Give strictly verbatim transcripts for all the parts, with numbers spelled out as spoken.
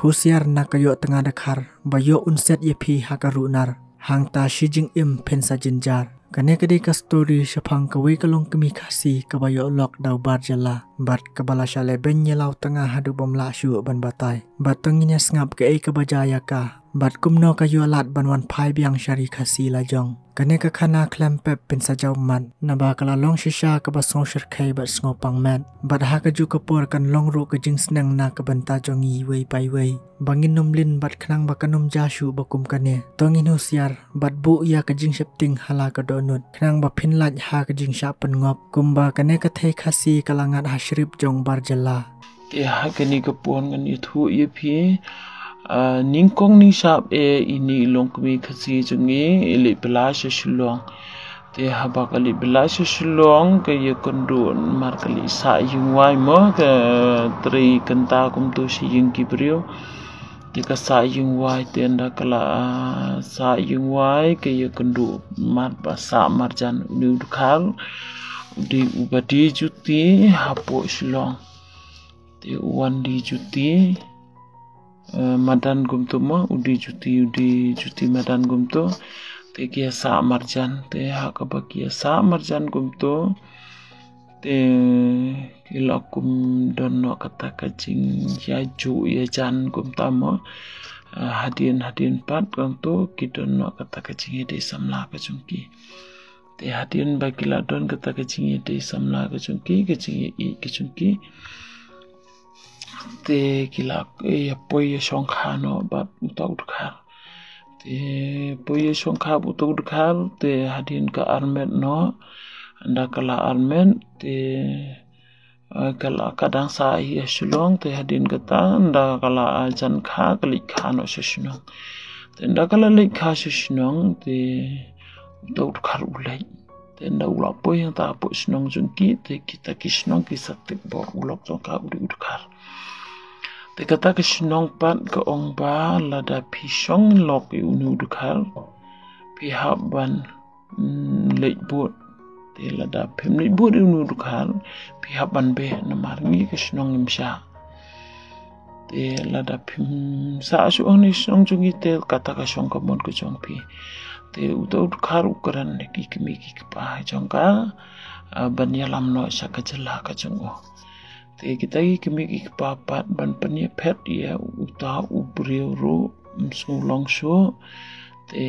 Husiar na ka ïoh tnga dkhar, ba ïoh un set ïa phi ha ka runar. Hangta shi jingim phin sa jynjar. Kane ka dei ka story shaphang kawei ka longkmie Khasi kaba ïoh lok da u bar jylla. Bad kaba la shah lehbeiñ ïa la u tnga haduh bym lah shuh ban batai. Bad to ngin ïa sngap kaei kaba jia ïa ka. Bad kumno ka ïoh lad ban wan phai biang sha ri Khasi lajong. Kane ka khana khlem pep phin sa jaw mat. Naba ka la long shisha kaba sngewshyrkhei bad sngewpang met. Bad ha kajuh ka por kan long ruh ka jingsneng na ka bynta jong ngi iwei pa iwei. Ba ngin ym lin bad khnang ba kan ym jia shuh ba kum kane. To ngin husiar, bad buh ïa ka jingsheptieng ha la ka dohnud. Khnang ba phin lait ha ka jingshah pynngop. Kumba kane ka thei Khasi ka la ngat ha shrip jong u bar jylla. Te ha kane ka por ngan ïathuh ïa phi. Ah, nyngkong nyngshap eh ine i longkmie Khasi jong ngi, i leit bylla sha Shillong. Te haba ka leit bylla sha Shillong, ka ïakynduh namar ka leit sah ïing wai mo, ka trei kynta kumto sha ïing ki briew. Te ka sah ïing wai, te ynda ka la, ah, sah ïing wai, ka ïakynduh namar ba sah marjan une u dkhar. U dei uba die juti hapoh Shillong. Te u wan die juti, eh, madan kumto mo, u die juti, u die juti madan kumto. Te ki ïa sah marjan, te ha kaba ki ïa sah marjan kumto. Te ki la kum don noh kata ka jingïajuh ïajan kumta mo. Eh, hadien, hadien pat kumto, ki don noh kata ka jingïadei samla ka jong ki. Te hadien ba ki la don kata ka jingïadei samla ka jong ki, ka jingïaid ka jong ki. Te ki la, eh, ïa poi ïa shongkha noh bad uta u dkhar. Te poi ïa shongkha bad uta u dkhar, te hadien ka armet noh, ynda ka la armet, te, eh, ka la, ka dang sah hi ha Shillong, te hadien kata, ynda ka la, eh, jan kha, ka leit kha noh sha shnong. Te ynda ka la leit kha sha shnong, te uta u dkhar u leit. Te ynda u la poi hangta hapoh shnong jong ki, te kita ki shnong ki sa tip ba u lok jong ka u dei u dkhar. Te kata ka shnong pat ka ong ba lada phi shong lok ïa une u dkhar, phi hap ban, mm, leit bud. Te lada phim leit bud ïa une u dkhar, phi hap ban beh namar ngi ka shnong ngim shah. Te lada phim sah shuh hangne shnong jong ngi te kata ka shong ka mon ka jong phi. Te uta u dkhar u kren ïa ki kmie ki kpa jong ka, ah, ban ïalam noh sha ka jylla ka jong u. Te kita ki kmie ki kpa pat ban pynïaphet ïa uta u briew ruh ym sngew long shuh. Te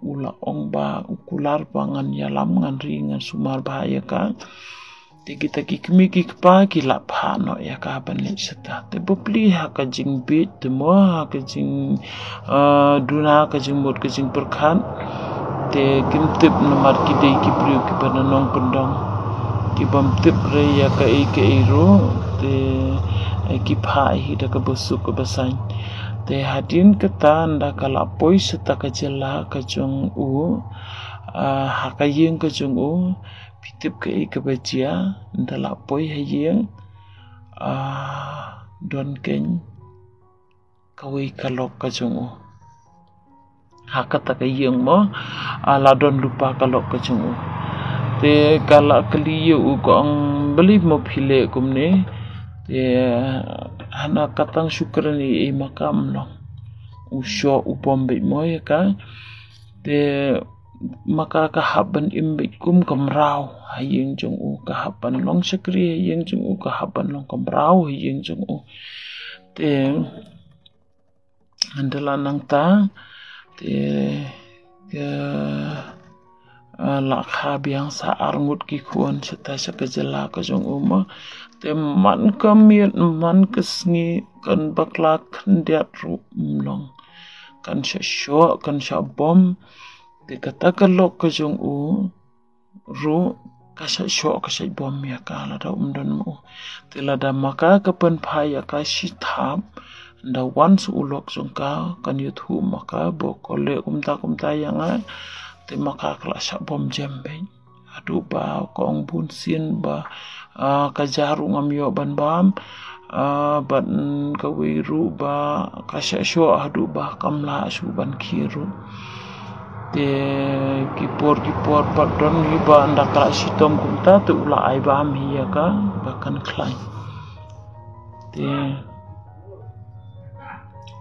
u la ong ba u kular ba ngan ïalam, ngan ri, ngan sumar bha ïa ka. Te kita ki kmie ki kpa ki la phah noh ïa ka ban leit shata. Te bapli ha ka jingbieit te mo ha ka jing, ah, duna, ka jingmut ka jingpyrkhat. Te kim tip namar ki dei ki briew kiba na nongkyndong. Ki bym tip re ïa kaei kaei ruh. Te, eh, ki phah hi da kaba suk kaba saiñ. Te hadien kata ynda ka la poi shata ka jylla ka jong u, ah, ha ka ïing ka jong u. Phi tip kaei kaba jia, ynda la poi ha ïing, ah, don keiñ kawei ka lok ka jong u. Ha kata ka ïing mo, ah, la don lypa ka lok ka jong u. Te ka la kylli ïa u ka ong balei mo phi leh kumne. Te hana ka tang shu kren ei ei ma ka ym long. U shoh u bom beit mo ïa ka. Te ma ka ka hap ban im beit kum ka mraw ha ïing jong u, ka hap ban long shakri ha ïing jong u, ka hap ban long ka mraw ha ïing jong u. Te ynda la nangta te ka, ah, la kha biang sa arngut ki khun shata sha ka jylla ka jong u mo. Te man ka miet man ka sngi kan bakla khyndiat ruh ym long. Kan shah shoh, kan shah bom. Te kata ka lok ka jong u ruh ka shah shoh ka shah bom ïa ka lada um don ma u. Te lada ma ka ka pynphai ïa ka shi thap, ynda wan sha u lok jong ka kan ïathuh ma ka ba ko leh kumta kumta ïa nga. Te ma ka ka la shah bom jem beit. Haduh ba ka ong bun sien ba, ah, ka ja ruh ngam ïoh ban bam, ah, bad, mm, kawei ruh ba ka shah shoh haduh ba kam lah shuh ban khie ruh. Te ki por ki por pat don hi ba ynda ka la shitom kumta te u la ai bam hi ïa ka ba kan khlaiñ. Te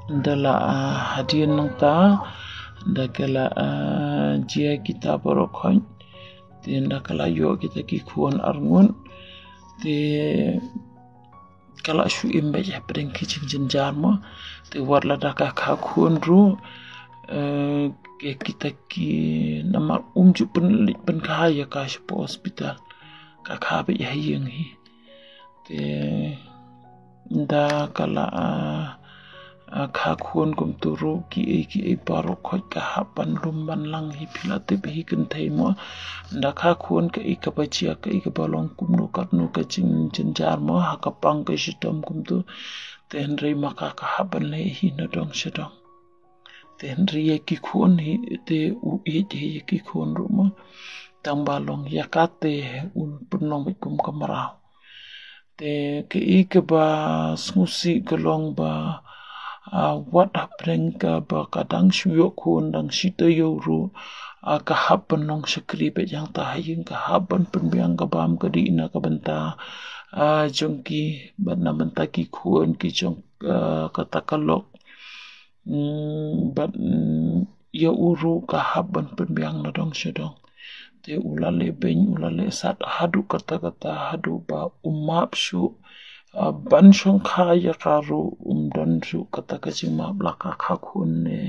Da la, ah, hadien nangta, da ka la, ah, jia kita baroh khoit. Te da ka la ïoh kita ki khun arngut. Te ka la shu im beit hapdeng ki jingjynjar mo. Te wat la da ka kha khun ruh, eh, ke kita ki namar um ju pynleit pynkha ïa ka sha hospital. Ka kha beit ha ïing hi. Te da ka la, ah, ah, kha khun kumtu ruh kiei kiei baroh khoit ka hap ban lum ban lang hi, phi la tip hi kynthei mo. Da kha khun kaei kaba jia, kaei kaba long, kumno katno ka jingjynjar mo, ha ka pang ka shitom kumtu. Te hynrei ma ka ka hap ban leh hi na dong sha dong. Te hynrei ïa ki khun hi, te u ïeit hi ïa ki khun ruh mo. Tang ba long ïa ka te u pynlong beit kum ka mraw. Te kaei kaba sngewsih ka long ba, ah, wat hapdeng kaba ka dang shu ïoh khun, dang shi taïew ruh, ah, ka hap ban long shakri beit hangta ha ïing, ka hap ban pynbiang ka bam ka dih na ka bynta, ah, jong ki, bad na bynta ki khun ki jong, ah, kata ka lok. Mm, bad, mm, ïa u ruh ka hap ban pynbiang na dong sha dong. Te u la leh beiñ, u la leh sat haduh katta katta, haduh ba um map shuh, ah, ban shongkha ïa ka ruh um don shuh kata ka jingmap, la ka kha khun ne,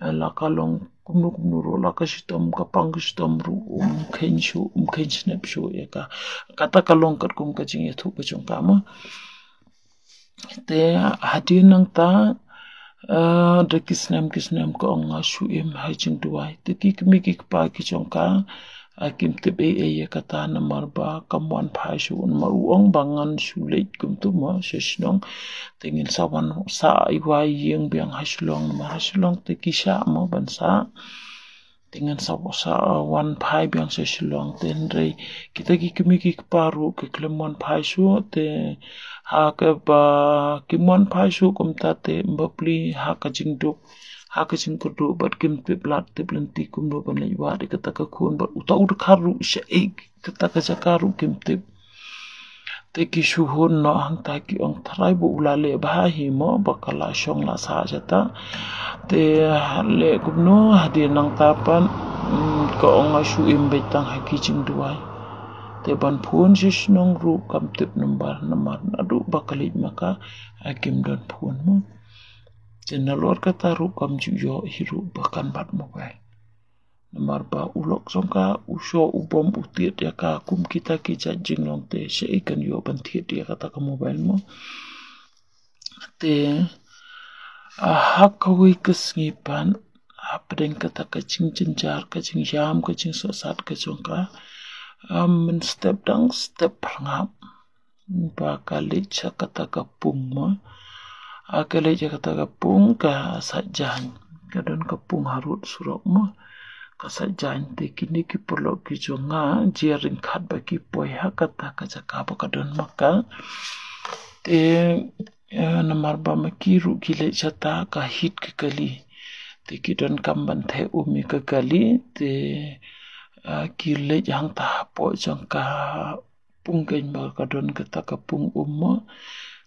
eh, la ka long kumno kumno ruh, la ka shitom, ka pang ka shitom ruh um kheiñ shuh, um kheiñ shnep shuh ïa ka. Kata ka long katkum ka jingïathuh ka jong ka mo. Te hadien nangta, eh, da ki snem ki snem ka ong nga shu im ha jingduwai. Te ki kmie ki kpa ki jong ka, ah, kim tip ei ei ïa kata namar ba kam wan phai shuh, namar u ong ba ngan shu leit kumtu mo sha shnong. Te ngin sa wan sah iwei ïing biang ha Shillong, namar ha Shillong te ki shah mo ban sah. Te ngan sa, sa, uh, wan phai biang sha Shillong. Te hynrei kita ki kmie ki kpa ruh ki khlem wan phai shuh, te ha kaba kim wan phai shuh kumta te ym bapli ha ka jingduk, ha ka jingkyrduh bad kim tip lad tip lynti kumno ban leit wad ïa kata ka khun bad uta u dkhar ruh shaei kata ka jaka ruh kim tip. Te ki shu hun noh hangta, ki ong tharai ba u la leh bha hi mo, ba ka la shong la sah shata. Te leh kumno hadien nangta pat, mm, ka ong nga shu im beit tang ha ki jingduwai. Te ban phone sha shnong ruh kam tip number, namar naduh ba ka leit ma ka, ah, kim don phone mo. Te nalor kata ruh kam ju ïoh hi ruh ba kan bat mobile. Namar ba u lok jong ka u shu, u bym, u thied ïa ka kum kita ki jait jinglong, te shaei kan ïoh ban thied ïa kata ka mobile mo. Te, ah, ha kawei ka sngi pat, hapdeng kata ka jingjynjar, ka jingïam, ka jingsohsat ka jong ka, ah, mynstep dang step pyrngap ba ka leit sha kata ka pung mo. Ah, ka leit sha kata ka pung, ka sait jaiñ. Ka don ka pung harud surok mo. Ka sait jaiñ, te kine ki paralok ki jong nga, jia ryngkat ba ki poi ha kata ka jaka ba ka don ma ka. Te, eh, namar ba ma ki ruh ki leit shata, ka hit ka kali. Te ki donkam ban theh um ïa ka kali, te, ah, ki leit hangta hapoh jong ka pung keiñ ba ka don kata ka pung um mo.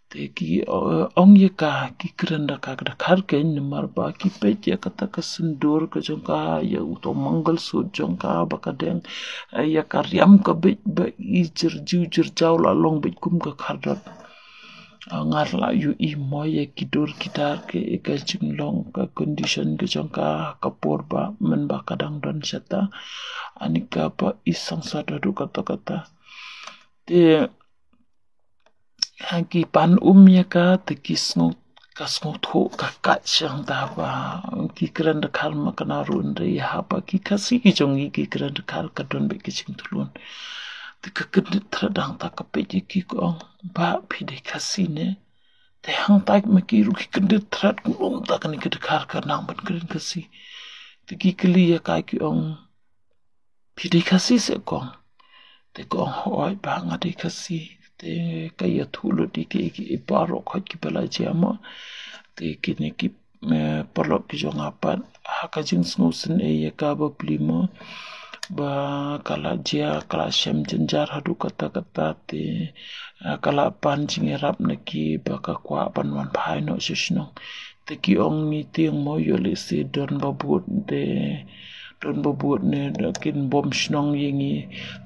Te ki, eh, ong ïa ka, ki kren da ka dkhar keiñ namar ba ki peit ïa kata ka sindur ka jong ka, ïa uto u mangalsutra jong ka ba ka deng, eh, ïa ka riam ka beit ba i jyrjiw jyrjaw la long beit kum ka khardot. Ah, nga la ïohi mo ïa ki dur ki dar ki, ïa ka jinglong, ka condition ka jong ka, ka por ba mynba ka dang don shata. Ani kaba i sangsot haduh katta katta. Te, ha, ki pan um ïa ka, te ki sngew, ka sngewthuh, ka kait shang da ba ki kren dkhar ma ka na ruh, hynrei haba ki Khasi ki jong ngi ki kren dkhar, ka don beit ki jingthlun. Te ka kyndit thret hangta, ka peit ïa ki, ka ong, "Bah, phi dei Khasi ne?" Te hangta ma ki ruh ki kyndit thret, kumta kane ka dkhar ka nang ban kren Khasi. Te ki kylli ïa ka, ki ong, "Phi dei Khasi se kong?" Te ka ong, "Hooid bah, nga dei Khasi." Te ka ïathuh lut ïa ki, ïa ki baroh khoit kiba la jia mo. Te kine ki, eh, paralok ki jong nga pat, ha ka jingsngewsynei ïa ka bapli mo, ba ka la jia, ka la shem jynjar haduh katta katta, te, eh, ka la pan jingïarap na ki ba ka kwah ban wan phai noh sha shnong. Te ki ong ngi tieng mo ïoh lehse don ba bud de, don ba bud ne da kin bom shnong ïa ngi.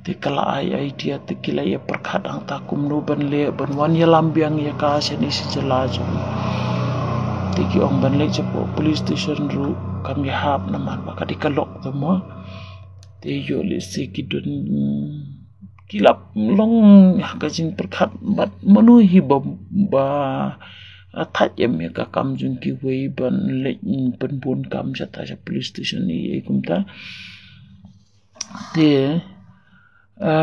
Te ka la ai idea, te ki la ïa pyrkhat hangta kumno ban leh ban wan ïalam biang ïa ka shane sha jylla jong ngi. Te ki ong ban leit sha police station ruh kam ïahap namar ba ka dei ka lok te mo. Te ïoh lehse ki don ki la long ha ka jingpyrkhat bad mano hi ba, ba thait em ïa ka kam jong kiwei ban leit pynbun kam shata sha police station ei ei kumta. Te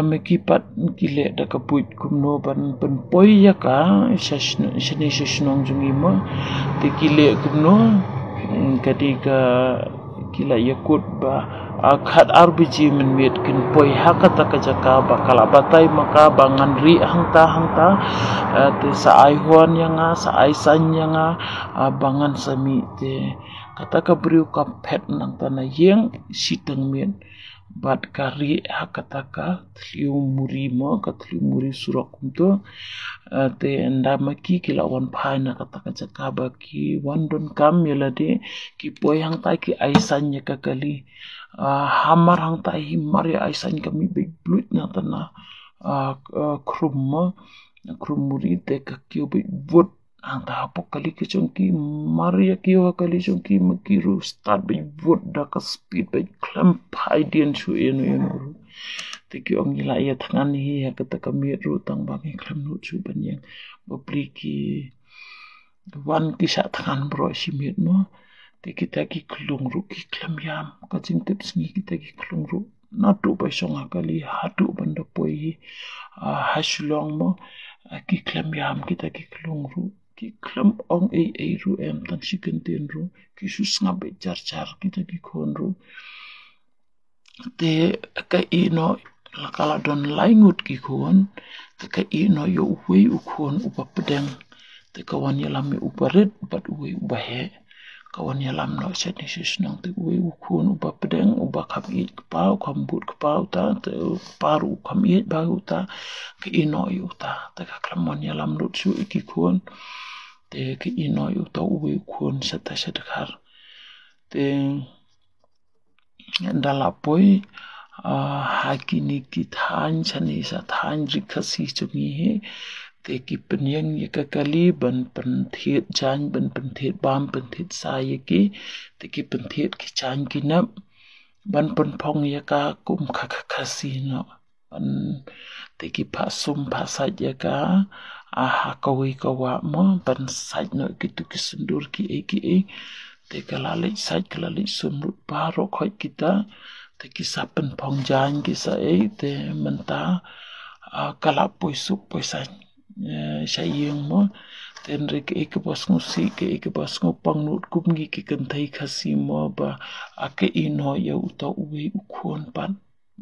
me ki pat ki leh da ka buit kumno ban pynpoi ïa ka sha shane sha shnong jong ngi mo. Te ki leh kumno, ka dei ka ki la ïakut ba khat ar baje mynmiet kin poi ha kata ka jaka ba ka la batai ma ka ba ngan rieh hangta hangta. Te sa ai huan ïa nga, sa ai saiñ ïa nga ba ngan sa mih. Te kata ka briew ka phet nangta na ïing shiteng miet bad ka rieh ha kata ka thliew muri mo, ka thliew muri surok kumto. Te ynda ma ki ki la wan phai na kata ka jaka ba ki wan don kam ïa lade, ki poi hangta ki ai saiñ ïa ka kali. Hamar hangta hi mar ïa ai saiñ ka mih beit bluit nangta na khrum mo, khrum muri te ka kiew beit vut. Hangta hapoh kali ka jong ki mar ïa kiew ha kali jong ki ma ki ruh start beit vut da ka speed beit khlem phai dien shuh ïano ïano ruh. Te ki ong ngi la ïa thngan hi ha kata ka miet ruh tang ba ngi khlem nud shuh ban ïeng. Ba pli ki wan ki shah thngan baroh shi miet mo. Te kita ki khlung ruh ki khlem ïam, ka jingtip sngi kita ki khlung ruh naduh ba shong ha kali haduh ban da poi hi ha Shillong mo. Ki khlem ïam kita ki khlung ruh, ki khlem ong ei ei ruh em tang shi kyntien ruh, ki shu sngap beit jar jar kita ki khun ruh. Te ka ïeh noh, la ka la don lai ngut ki khun. Te ka ïeh noh ïa uwei u khun uba pdeng. Te ka wan ïalam ïa uba rit bad uwei uba heh. Ka wan ïalam noh shane sha shnong, te uwei u khun uba pdeng uba kham ïeit kpa, u kham bud kpa uta, te u kpa ruh u kham ïeit ba uta. Ka ïeh noh ïa uta, te ka khlem wan ïalam lut shuh ïa ki khun. Te ka ïeh noh ïa uta uwei u khun shata sha dkhar. Te ynda la poi ha kine ki thaiñ shane sha thaiñ Ri Khasi jong ngi hi. Te ki pynïeng ïa ka kali ban pynthied jaiñ, ban pynthied bam, pynthied sa ïa ki. Te ki pynthied ki jaiñ ki nep ban pynphong ïa ka kum ka Khasi noh. Ban te ki phah sum phah sait ïa ka ha kawei ka wah mo, ban sait noh kitu ki syndur ki ei ki ei. Te ka la leit sait, ka la leit sum lut baroh khoit kita. Te ki sa pynphong jaiñ ki sa ei, te mynta ka la poi suk poi saiñ sha ïing mo. Te hynrei kaei kaba sngewsih, kaei kaba sngewpang nud kum ngi ki kynthei Khasi mo ba ka ïeh noh ïa uta uwei u khun pat.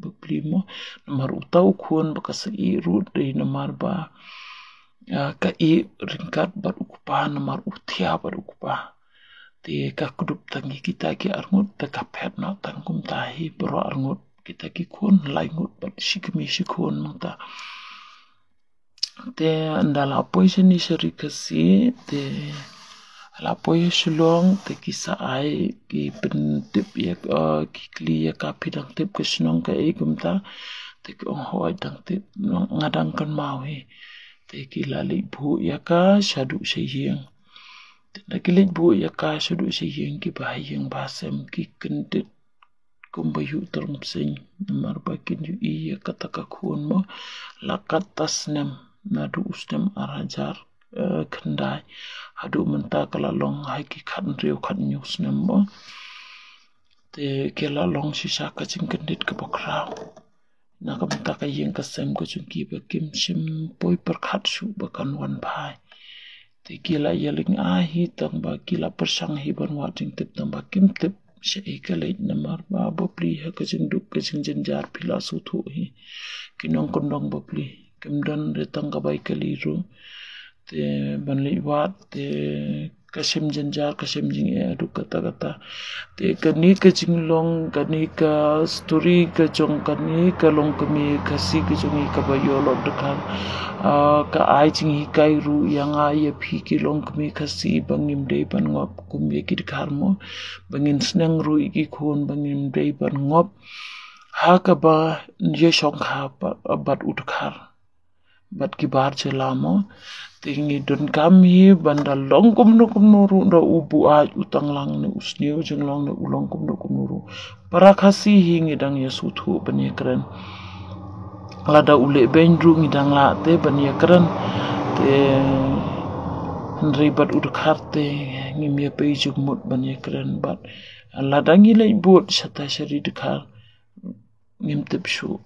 Ba pli mo, namar uta u khun ba ka sa ïeh ruh dei namar ba ka ïeh ryngkat bad u kpa, namar u thiah bad u kpa. Te ka kdup tang ïa kita ki arngut, te ka phet noh tang kumta hi baroh arngut kita ki khun, lai ngut bad shi kmie shi khun nangta. Te ynda la poi shane sha Ri Khasi, te la poi Shillong, te ki sa ai, ki pyntip ïa ki kli ïa ka, phi dang tip ka shnong kaei kumta. Te ki ong hooid dang tip, nga dang kynmaw hi. Te ki la leit buh ïa ka shaduh sha ïing. Te ynda ki leit buh ïa ka shaduh sha ïing, ki ba ha ïing ba ha sem ki kyndit kumba ïuh tyrpeng, namar ba kin ïohi ïa kata ka khun mo, la katta snem, naduh u snem ar hajar khyndai haduh mynta ka la long ha ki khathynriew khathynñiew snem mo. Te ka la long shisha ka jingkyndit kaba khraw. Na ka bynta ka ïing ka sem ka jong ki ba kim shym poi pyrkhat shuh ba kan wan phai. Te ki la ïaleng ah hi tang ba ki la pyrshang hi ban wad jingtip tang ba kim tip shaei ka leit namar ba bapli ha ka jingduk ka jingjynjar phi la sngewthuh hi. Ki nongkyndong bapli kim don re tang ka bai kali ruh. Te ban leit wad te ka shem jynjar, ka shem jingeh haduh katta katta. Te kane ka jinglong, kane ka story ka jong kane ka longkmie Khasi ka jong ngi kaba ïoh lok dkhar, ah, ka ai jinghikai ruh ïa nga ïa phi ki longkmie Khasi ba ngim dei ban ngop kum ïa ki dkhar mo, ba ngin sneng ruh ïa ki khun ba ngim dei ban ngop ha kaba ïashongkha bad u dkhar bad ki bar jylla mo. Te ngi donkam hi ban da long kumno kumno ruh, da u buaid, u tanglang ne u sniew jinglong ne u long kumno kumno ruh, para Khasi hi ngi dang ïa sngewthuh ban ïa kren. Lada u lehbeiñ ruh ngi dang lah te ban ïa kren. Te hynrei bad u dkhar te ngim ïa pei jingmut ban ïa kren bad lada ngi leit bud shata sha ri dkhar, ngim tip shuh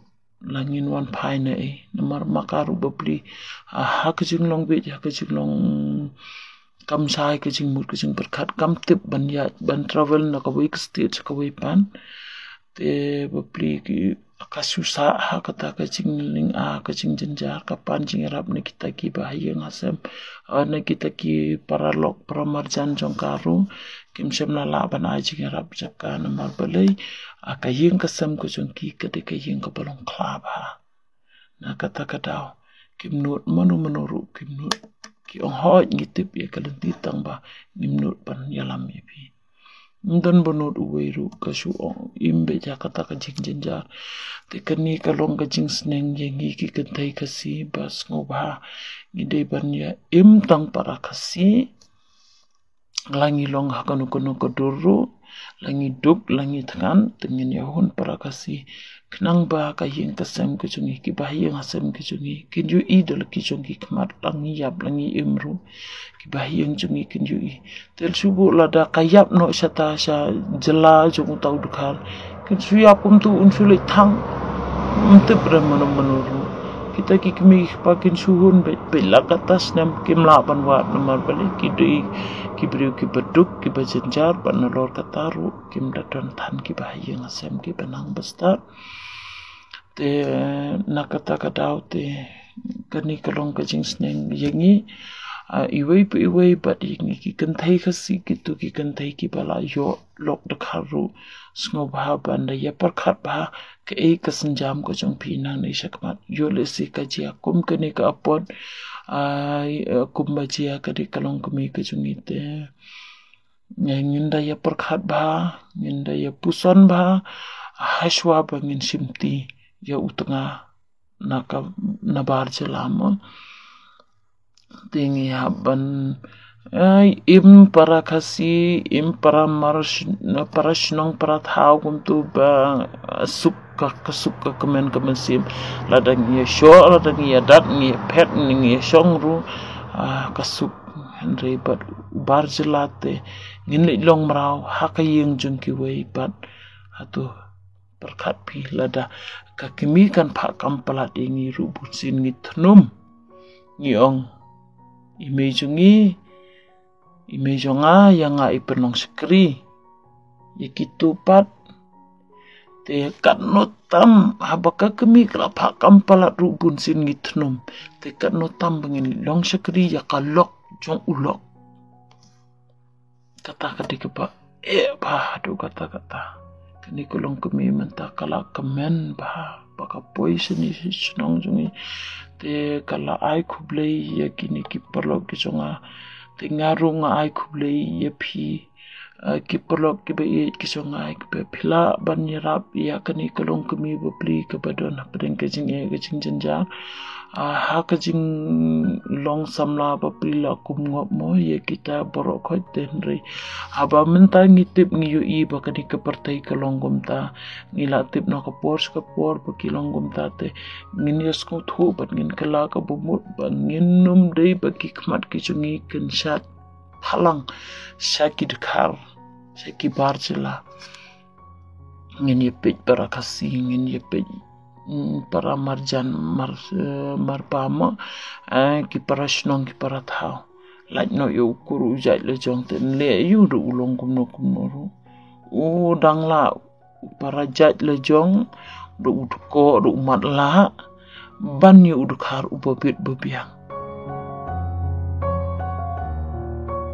la ngin wan phai na ei, namar ma ka ruh bapli, ah, ha ka jinglong bieit, ha ka jinglong kam shai, ka jingmut, ka jingpyrkhat, kam tip ban ïa, ban travel na kawei ka state sha kawei pat. Te bapli ki ka shu sah ha kata ka jinglynga, ka jingjynjar, ka pan jingïarap na kita kiba ha ïing ha sem, ah, na kita ki paralok paramarjan jong ka ruh. Kim shym la lah ban ai jingïarap jaka namar balei, ah, ka ïing ka sem ka jong ki ka dei ka ïing kaba long khla bha. Na kata ka daw kim nud mano mano ruh, kim nud. Ki ong hooid ngi tip ïa ka lynti tang ba ngim nud ban ïalam ïa phi. Ym don ba nud uwei ruh, ka shu ong im beit ïa kata ka jingjynjar. Te kane ka long ka jingsneng ïa ngi ki kynthei Khasi ba sngewbha ngi dei ban ïa im tang para Khasi. La ngi long ha kano kano ka dur ruh, la ngi duk, la ngi thngan, te ngin ïa hun para Khasi. Khnang ba ka ïing ka sem ka jong ngi, kiba ha ïing ha sem ka jong ngi kin ïohi da la ki jong ki khmat, la ngi ïap la ngi im ruh, kiba ha ïing jong ngi kin ïohi. Te shu buh lada ka ïap noh shata sha jylla jong uta u dkhar, kin shu ïap kumtu, un shu leit thang. Ym tip re mano mano ruh. Kita ki kmie ki kpa kin shu hun beit, beit la katta snem kim lah ban wad namar balei, ki dei ki briew kiba duk, kiba jynjar, bad nalor kata ruh kim da don than kiba ha ïing ha sem kiba nang bastad. Te na kata ka daw te kane ka long ka jingsneng ïa ngi, ah, iwei pa iwei bad ïa ngi ki kynthei Khasi, kito ki kynthei kiba la ïoh lok dkhar ruh, sngewbha ban da ïa pyrkhat bha kaei ka sienjam ka jong phi nangne shakhmat. Ïoh lehse ka jia kum kane ka apot, ah, kumba jia kane ka longkmie ka jong ngi te. Ngin da ïa pyrkhat bha, ngin da ïa puson bha hashwa ba ngin shimti ïa u tnga na ka, na bar jylla mo. Te ngi hap ban, ai, im para Khasi, im para mar, para shnong, para thaw kumtu ba suk ka, ka suk ka kmen ka mynsiem. Lada ngi ïa shoh, lada ngi ïa dat, ngi ïa phet, ngi ïa shong ruh, ah, ka suk. Hynrei bad u bar jylla te ngin leit long mraw ha ka ïing jong kiwei bad hato pyrkhat phi lada ka kmie kan phah kam palat ïa ngi ruh bunsien ngi thnum. Ngi ong, i mei jong ngi, i mei jong nga, ïa nga i pynlong shakri. Ïa kito pat te katno tam haba ka kmie ka la phah kam palat ruh bunsien ngi thnum. Te katno tam ba ngin long shakri ïa ka lok jong u lok. Kata ka dei kaba eh bha haduh katta katta. Kane ka longkmie mynta ka la kmen bha ba ka poi shane sha shnong jong ngi. Te ka la ai khublei ïa kine ki paralok ki jong nga. Te nga ruh nga ai khublei ïa phi, ah, ki paralok kiba ïeit ki jong nga, kiba phi lah ban ïarap ïa kane ka longkmie bapli kaba don hapdeng ka jingeh ka jingjynjar. Ah, ha ka jinglong samla bapli la kum ngop mo ïa kita baroh khoit te hynrei haba mynta ngi tip ngi ïohi ba kane ka pyrthei ka long kumta. Ngi la tip na ka por sha ka por ba ki long kumta te ngin ïa sngewthuh bad ngin kylla ka bamut ba ngin ym dei ba ki khmat ki jong ngi kin shait phalang sha ki dkhar, sha ki bar jylla. Ngin ïa peit para Khasi, ngin ïa peit, mm, para marjan, mar, eh, marpa mo, eh, ki para shnong, ki para thaw. Lait noh ïa u kur u jait la jong te leh ïa u da u long kumno kumno ruh. U dang lah u para jait la jong da u dkoh da u matlah ban ïa u dkhar uba bit ba biang.